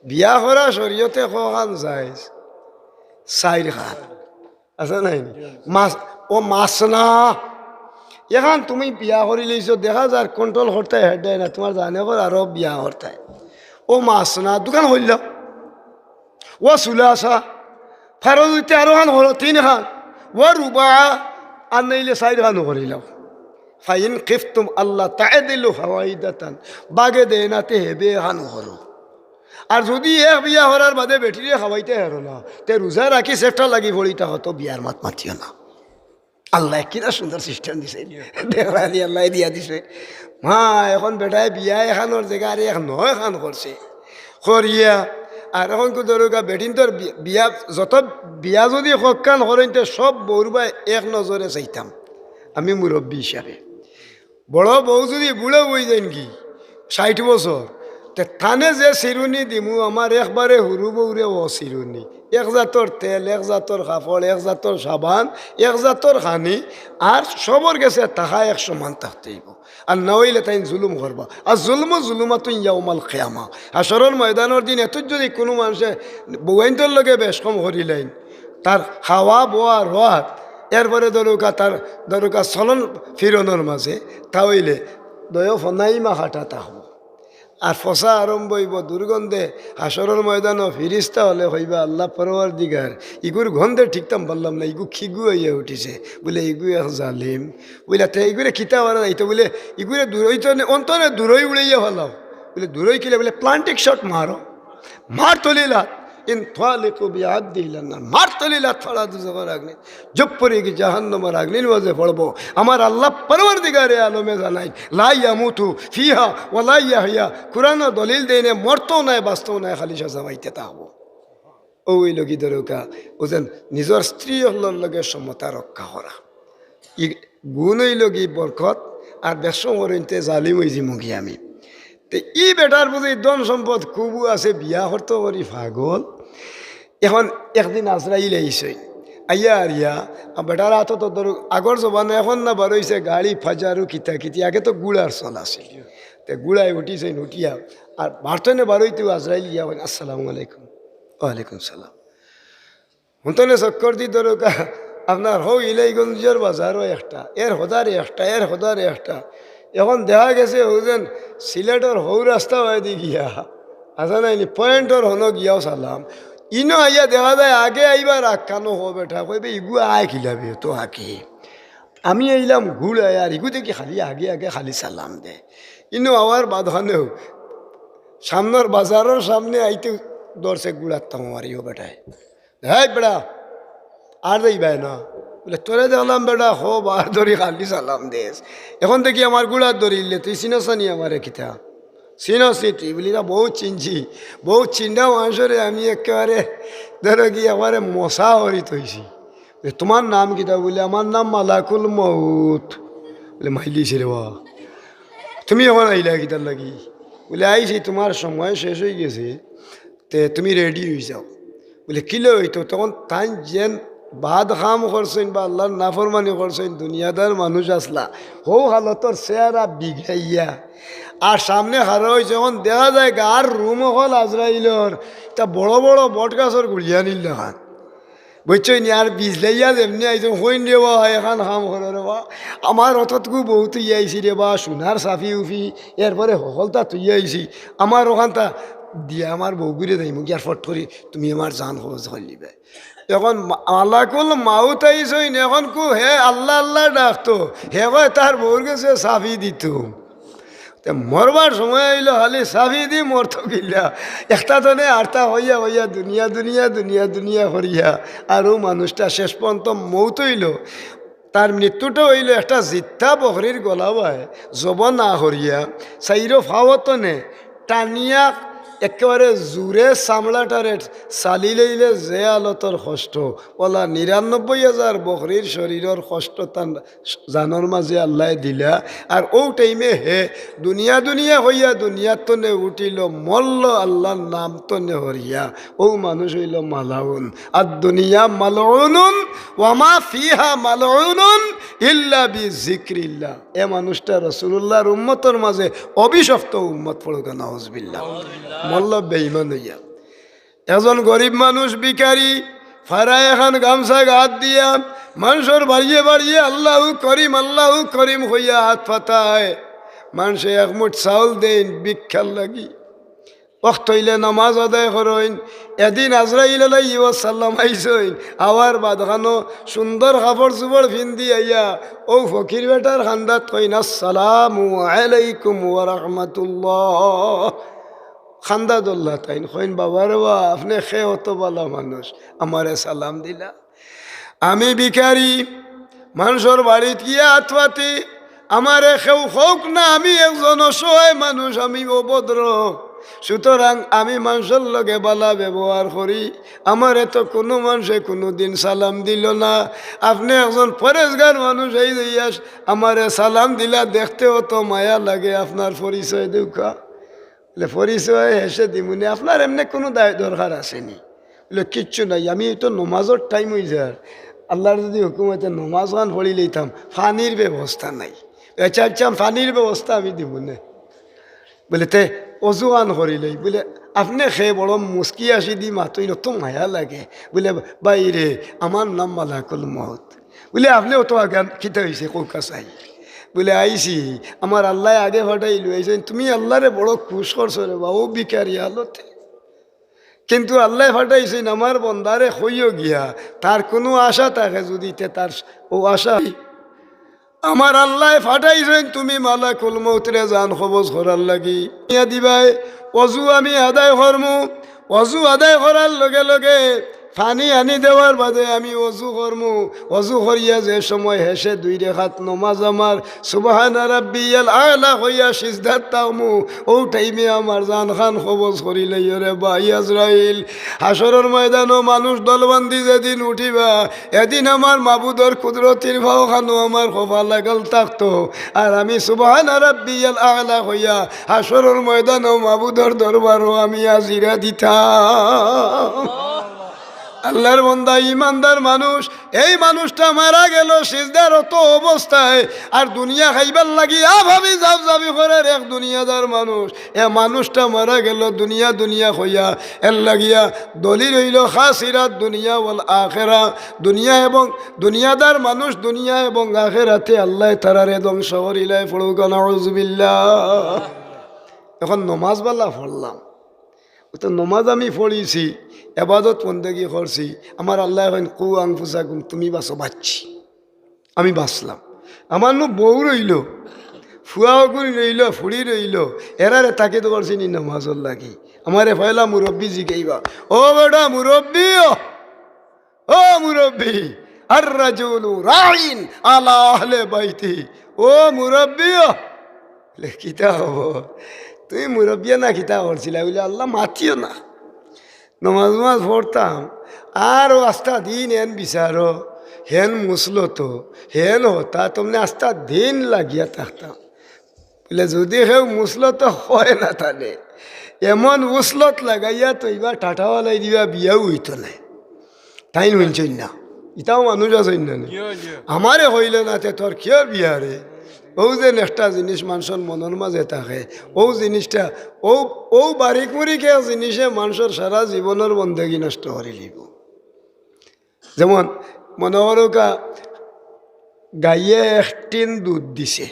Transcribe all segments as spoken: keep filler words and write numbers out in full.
বিয়া করা শরীয়তে কয়খান জায়েজ? চাইরখান। আছে নায়নি? মাস, ও মাসনা। এখান তুমি বিয়া করিলাইছো, দেখা যার control করতায় হেডে না, তুমার জানে কর আরো বিয়া করতায়। ও মাসনা, দুখান অইলো। ও সুলাসা, ফারজ অইতে আরোখান করো, তিনখান। ও রুবা, আর নাইলে চাইরখানও করিলাও। ফাইন খিফতুম আল্লা তা'দিলু ফাওয়াহিদাতান, বাগে দেয় না তে হেবে এখানও করো। আর যুদি এক বিয়া করার বাদে বেটিরে খাওয়াইতে পারো না, তে রোজা রাখি চেষ্টা লাগি পড়ি, তা অত বিয়ার মাত মাতিও না। আল্লায় কিতা সুন্দর system দিছে, দেখরানি আল্লায় দিয়া দিছে। মা, এখন বেটায় বিয়া এখানর জাগা আর এক নয়খান করছে, করিয়া। আর এখন কু ধরুকা বেটিন্তর বি-, বিয়া, যত বিয়া যুদি কয়খান করইন, তে সব বউর বায় এক নজরে চাইতাম আমি মুরব্বি হিসাবে। বড় বউ যুদি বুড়া অই যাইন গি, ষাইট বছর, তে তানে যে চিরুনি দিমু, আমার একবারে হুরু বউরে অ চিরুনি। এক জাতর তেল, এক জাতর কাপড়, এক জাতর সাবান, এক জাতর খানি, আর সবর গেছে থাকা এক সমান থাকতে অইব। আর না অইলে তাইন জুলুম করবা। আর জুলমু জুলুমাতুন ইয়াউমাল কিয়ামা। হাশরর ময়দানর দিন এত যুদি কুনু মানষে বউয়াইন্তর লগে বেশকম করিলাইন, তার খাওয়া, বওয়া, রওয়াত, এরপরে ধরুকা তার, ধরুকা চলন ফিরনর মাঝে, তা অইলে দয় ফনাইমা খাটা থাকবো। আর ফসা আরম্ভ অইব, দুর্গন্ধে হাশরর ময়দানো ফিরিস্তা অকলে কইবা, "আল্লা পরওয়ারদিগার, ইগুর গন্ধে ঠিকতাম পারলাম না, ইগু কিগু আইয়া উঠিছে?" বুলে, "ইগু এক জালিম।" বুলে, "তে ইগুরে কিতা করা যাইতো?" বুলে, "ইগুরে দূরই তো নে-, অন্তরে দূরই উড়াইয়া ফালাও।" বুলে, "দূরই কিলা?" বুলে, "প্লান্টিক শট মারো।" মার তলি লাত, ইনতালিকু বিআবদি ইলান নার। মার তলি লাত ফাড়া দুজখর আগ্নিত। জুপ পড়ি গি জাহান্নামর আগ্নির মাঝে পড়বো। আমার আল্লা পরওয়ারদিগারে আলমে জানাইন, "লা ইয়ামুতু ফিহা ওয়া লা ইয়াহইয়া।" কুরআনো দলিল দেইনে, মরতও নায়, বাঁচতও নায়, খালি সাজা পাইতে থাকবো। অউ অইলো গি ধরুকা, অউ যেন নিজর স্ত্রী অকলর লগে সমতা রক্ষা করা। ই গুণ অইলো গি বরকত, আর বেশকম করইন তে জালিম অইযিমু গি আমি। তে ই বেটার বুঝি ধন সম্পদ খুবউ আছে, বিয়া করতো করি পাগল। এখন একদিন আজরাইল আইছইন, আইয়া আরিয়া, আ, বেটার আতো তো ধরো আগর জমানা, এখন না বারইছে গাড়ি, পাজারো, কিতা কিতি, আগে তো ঘুড়ার চল আছিল। তে ঘুড়ায় উঠিছইন, উঠিয়া আর বারতনে বারইতেউ আজরাইল গিয়া কইন, "আসসালামু আলাইকুম।" "ওয়ালাইকুম সালাম।" হুনতনে চক্কর দি ধরুকা, আপনার হউ ইলাইগঞ্জর বাজারও একটা, এর হদারে একটা, এর হদারে একটা। এখন দেখা গেছে হউ যেন সিলেটর হউ রাস্তা বায়দি গিয়া, আছে নায়নি, পয়েন্টর হনো গিয়াও সালাম। ইনো আইয়া দেখা যায় আগে আইবার আগ কানো হউ বেটা, কইবে, "ইগু আয় কিলাবে তো আগে।" আমি আইলাম ঘুড়ায়, আর ইগু দেখি খালি আগে আগে খালি সালাম দে। ইনো আওয়ার বাদ খানেও সামনর বাজারর সামনে আইতে ধরছে ঘুড়ার তাম আমার ইও বেটায়। "হেই বেটা, আর যাইবায় না?" বুলে, "তোরে দেখলাম বেটা, হউ বার ধরি খালি সালাম দেস। এখন দেখি আমার ঘুড়াত ধরিলে, তুই চিনস নি আমারে কিতা?" "চিনস নি তুই?" বুলে, "না, বউত চিনছি, বউত চিন্তা মানষরে আমি একেবারে ধরো কি একবারে মশা করি থইছি।" বুলে, "তোমার নাম কিতা?" বুলে, "আমার নাম মালাকুল মউত।" বুলে, "মাইলিছে রে বা, তুমি এখন আইলা কিতার লাগি?" বুলে, "আইছি, তোমার সময় শেষ অই গেছে, তে তুমি রেডি অই যাও।" বুলে, "কিলা অইতো?" তখন তাইন যেন বাদ কাম করছইন বা আল্লার নাফরমানি করছইন, দুনিয়াদার মানুষ আছলা, হউ হালতর চেহারা বিগড়াইয়া, আর সামনে খাড়া অইছে, এখন দেখা যায় গার রুম অকল আজরাইলর, তা বড় বড় বট গাছর গুড়িয়া নিল না খান। বুঝছইন নি? আর বিজলাইয়া যেমনে আইছইন, কইন রে বা, এখান কাম করো রে বা, আমার অতটুকু বউ থইয়া আইছি রে বা, সোনার সাফি উফি, এরপরে হকলতা থইয়া আইছি, আমার অখানতা দিয়া আমার বউগুরে যাইমু গিয়া, আর ফট করি তুমি আমার জান কবজ করিলিবায়। এখন মা-, মালাকুল মাউত আইছইন, এখন কু হে আল্লা আল্লা ডাকতো, হে কয় তার বউর গেছে সাফি দিতো। তে মরবার সময় অইলো, খালি সাফি দি মরতো কিলা। একটা তনে আরতা কইয়া কইয়া দুনিয়া দুনিয়া দুনিয়া দুনিয়া করিয়া, আর অউ মানুষটা শেষ পর্যন্ত মউত অইলো। তার মৃত্যুটা অইলো একটা জিত্তা বকরির গলা বায় জব না করিয়া, চাইরো ফাও তনে টানিয়া একেবারে জুরে চামড়াটারে চালিলাইলে যে হালতর কষ্ট, অলা নিরানব্বই হাজার বকরির শরীরর কষ্ট তান জানর মাঝে আল্লায় দিলা। আর অউ টাইমে হে দুনিয়া দুনিয়া কইয়া দুনিয়ার তনে উঠিলো, মরলো আল্লার নাম তনে হরিয়া। অউ মানুষ অইলো মালাউন। আর দুনিয়া মালউনুন ওয়া মা ফিহা মালউনুন ইল্লা বিজিক্রিল্লাহ। এ মানুষটা রাসুলুল্লাহর উম্মতর মাঝে অভিশপ্ত উম্মত পড়ুকা, নাউজুবিল্লাহ। মরলো বেঈমান অইয়া। একজন গরিব মানুষ ভিখারি, ফাড়া একখান গামছা গাত দিয়া মানষর বাড়িয়ে বাড়িয়ে "আল্লাহু করিম, আল্লাহু করিম" কইয়া আত পাতায়। মানষে এক মুঠ চাউল দেইন ভিক্ষার লাগি। অক্ত অইলে নমাজ আদায় করইন। এদিন আজরাইল আলাইহিস সালাম আইছইন, আওয়ার বাদখানো সুন্দর কাপড়-চুপড় ফিন্দি আইয়া অউ ফকির বেটার কান্দাত কইন, "আসসালামু আলাইকুম ওয়া রাহমাতুল্লাহ।" কান্দা ধরলা তাইন, কইন, "বাবা রে বা, আপনে কে অত ভালা মানুষ, আমারে সালাম দিলা? আমি ভিখারি, মানষর বাড়িত গিয়া আত পাতি, আমারে কেউ কউক না আমি একজন অসহায় মানুষ, আমি অভদ্র। সুতরাং আমি মানষর লগে ভালা ব্যবহার করি, আমারে তো কুনু মানষে কুনুদিন সালাম দিলো না। আপনে একজন পরেজগার মানুষ, এই যে ইয়াস আমারে সালাম দিলা, দেখতে অত মায়া লাগে, আপনার পরিচয় দেউক্কা।" বলে, "পরিচয় হেষে দিমুনে, আপনার এমনে কুনু দায়-দরকার আছে নি?" বলে, "কিচ্ছু নাই, আমি তো নমাজর টাইম অই যার, আল্লার যুদি হুকুম অয় তে নমাজ খান পড়ি লইতাম, পানির ব্যবস্থা নাই।" "আইচ্ছা, আইচ্ছা, পানির ব্যবস্থা আমি দিমুনে।" বলে, "তে অজু খান করি লই।" বলে, "আপনে কে?" বড় মুচকি হাসি দি মাতইন, অত মায়া লাগে। বলে, "ভাইরে, আমার নাম মালাকুল মউত।" বলে, "আপনে অত আগে কিতা অইছে, কউক্কা চাই।" বলে, "আইছি, আমার আল্লায় আগে পাঠাইলো, আইছইন, তুমি আল্লারে বড় খুশ করছো রে বা, অউ ভিখারি হালতে। কিন্তু আল্লায় পাঠাইছইন, আমার বন্দারে কইও গিয়া, তার কুনু আশা থাকে যুদি, তে তার অউ আশা, আমার আল্লায় পাঠাইছইন তুমি মালাকুল মউতরে জান কবজ করার লাগি। ইয়া দিবায়, অজু আমি আদায় করমু, অজু আদায় করার লগে লগে পানি আনি দেওয়ার বাদে আমি অজু করমু। অজু করিয়া যে সময় হেষে দুই রেকাত নমাজ আমার, সুবহানা রাব্বিয়াল আ'লা কইয়া সিজদাত থাকমু, অউ টাইমে আমার জান খান কবজ করি লইও রে ভাই আজরাইল।" হাশরর ময়দানো মানুষ দলবন্দি যেদিন উঠিবা, এদিন আমার মাবুদর কুদরতির পাও খানো আমার কপাল লাগাল থাকতো। আর আমি সুবহানা রাব্বিয়াল আ'লা কইয়া হাশরর ময়দানো মাবুদর দরবারো আমি হাজিরা দিতাম। আল্লার বন্দা, ইমানদার মানুষ, এই মানুষটা মারা গেল সিজদারত অবস্থায়, আর দুনিয়া খাইবার লাগি আভাবি জাফজাফি করের এক দুনিয়াদার মানুষ। এ মানুষটা মারা গেল দুনিয়া দুনিয়া কইয়া, এর লাগিয়া দলিল অইলো খাসিরাত দুনিয়া ওয়াল আখেরা। দুনিয়া এবং দুনিয়াদার মানুষ দুনিয়া এবং আখেরাতে আল্লায় তারারে ধ্বংস করিলায়। পড়ুক্কা নাউজুবিল্লাহ। এখন নমাজ বালা পড়লাম, অউ তো নমাজ আমি পড়ছি, এবাদত বন্দেগি করছি, আমার আল্লায় কইন, "কু আনফুসাকুম", তুমি বাঁচো, বাঁচছি। আমি বাঁচলাম। আমার নু বউ রইলো, ফুয়া অগুন রইলো, ফুড়ি রইলো, এরারে তাকিদ করছি নি নমাজর লাগি। আমারে পয়লা মুরব্বি জিগাইবা, "ও বেটা মুরব্বি, ও, ও মুরব্বি, আর রাজুলু রাইন আলা আহলে বাইতি, ও মুরব্বি, ও।" বলে, "কিতা অইবো? তুমি মুরব্বিয়ে না কিতা করছিলা?" বলে, "আল্লাহ মাতিও না।" নমাজ নমাজ পড়তাম, আর অউ আস্তা দিন হেন বিচারো, হেন মুসলতো, হেন হতা, তমনে আস্তা দিন লাগিয়া থাকতাম। বলে, "যুদি কেউ মুসলতো কয় না তানে, এমন উসলত লাগাইয়া থইবা, ঠাটা ফালাই দিবা, বিয়াউ অইতো নায়।" তাইন হুনছইন না, ইতাও মানুষ আছইন না নি? আমারে কইলে না, তে তোর কিয়র বিয়া রে? অউ যে একটা জিনিস মানষর মনর মাজে থাকে, অউ জিনিসটা, অউ, অউ বারিক মুরিক এক জিনিসে মানষর সারা জীবনর বন্দেগি নষ্ট করিলিবো। যেমন মনো করউক্কা, গাইয়ে এক টিন দুধ দিছে,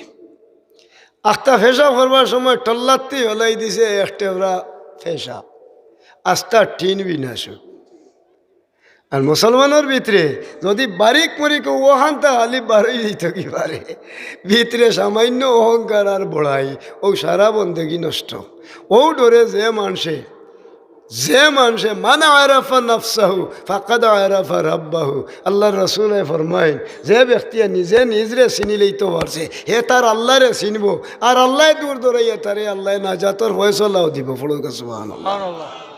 আস্তা পেশাব করবার সময় টল্লাত্তি ফালাই দিছে এক টেবরা পেশাব, আস্তা টিন বিনাশ। আর মুসলমানর ভিতরে যুদি বারিক মুরিক অখানতা খালি বারই যাইতো কি পারে, ভিতরে সামান্য অহংকার আর বড়াই, অউ সারা বন্দেগি নষ্ট। অউ ডরে যে মানষে, যে মানষে, "মান আরাফা নাফসাহু ফাকাদ আরাফা রাব্বাহু।" আল্লার রসুলে ফরমাইন, যে ব্যক্তিয়ে নিজে নিজরে চিনিলাইতো পারছে, হে তার আল্লারে চিনবো, আর আল্লায় দূর দরাইয়া তারে আল্লায় নাজাতর ফয়সলাও দিবো। পড়ুক্কা সুবহানাল্লাহ।